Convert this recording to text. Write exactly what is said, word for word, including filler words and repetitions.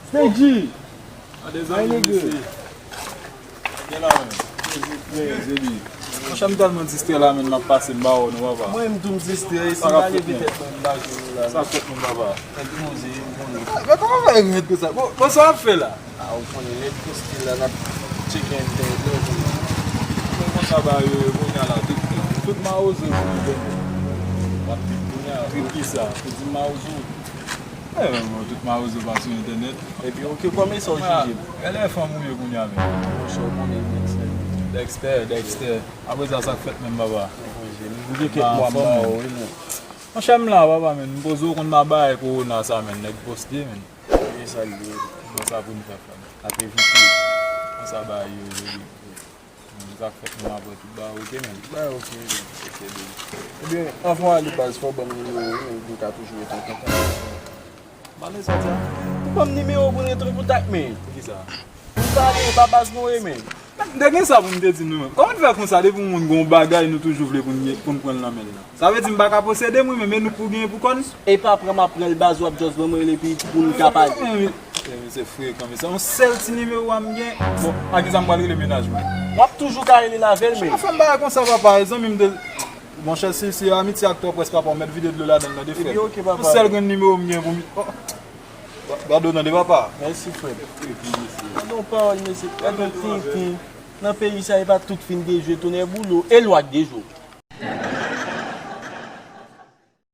Snake G. Ay, nèg yo. Gen la, men. Monchè, m tèlman distrè la, men, m ap pase, m ba w non, papa. Mwen menm tou m distrè, si m pa leve tèt mwen, m pa jwenn ou la. Sa fèt, men, papa. Nèg poze, m konnen. Men kòman w fè ret konsa? Bon, bon, sa w ap fè la? A, ou konnen, nèg poste la, n ap tcheke entènèt la, ou konnen. Mwen konsa ba yo, yo kounye a la, tout, tout, tout mawozo yo kounye a. W ap di kounye a, trip ki sa, ou di mawozo. E, men, tout mawozo pa sou entènèt. Epi, ok, kòman sa w jije m? Gade fanm ou ye kounye a, men. Monchè, ou konnen Dexter. Dexter, Dexter. Apre sa, sa k fèt menm, papa? Monchè, m gen kèk mwa m ba w, wi, men. Monchè, m la, papa, men. M poze w konn m ap bay kowona sa, men. Nèg poste, men. Gen sa l ye. Konsa pou n fè, fanm. Ap evite. Konsa ba yo, yo, yo. Sa k fèt, nou ap wè tout bagay, ok, men. Bagay ok, wi. Ok, baby. Ebyen, anvan w ale baz, fò w ban m nimewo w, wi, men, pou n ka toujou ret an kontak. Pale sòti a. Ou ban m nimewo w pou n ret an kontak, men. Poukisa? Pou n pale, e pa baz nou ye, men. M te gen sa pou m te di nou, men. Kòman n fè konsa, depi yon moun gen yon bagay, nou toujou vle pou n, pou n pran l nan men l la? Sa vle di m pa ka posede m, wi, men, men nou pou genyen pou kò n. E pa pran m ap pran l baz, w ap just ban mwen rele epi pou n ka pale. Men, men, men, se frekan, men se yon sèl ti nimewo a m gen. Bon, a kisa m pral rele mennaj mwen? W ap toujou ka rele l avè l, men. Chak fwa m bagay konsa, papa, zanmi m te, monchè, si, si amitye ak tò près, papa, w mèt vide dlo ladan l nan de frè. Epi, ok, papa. Yon sèl grenn nimewo m gen pou m, oh. Ba-, gade w tande, papa. Mèsi, frè. Gade yon pawòl, mesye. Gade yon tenten. Nan peyi sa, e pa tout fi n te jwe, tonnè boule w. E lwa k te jwe w.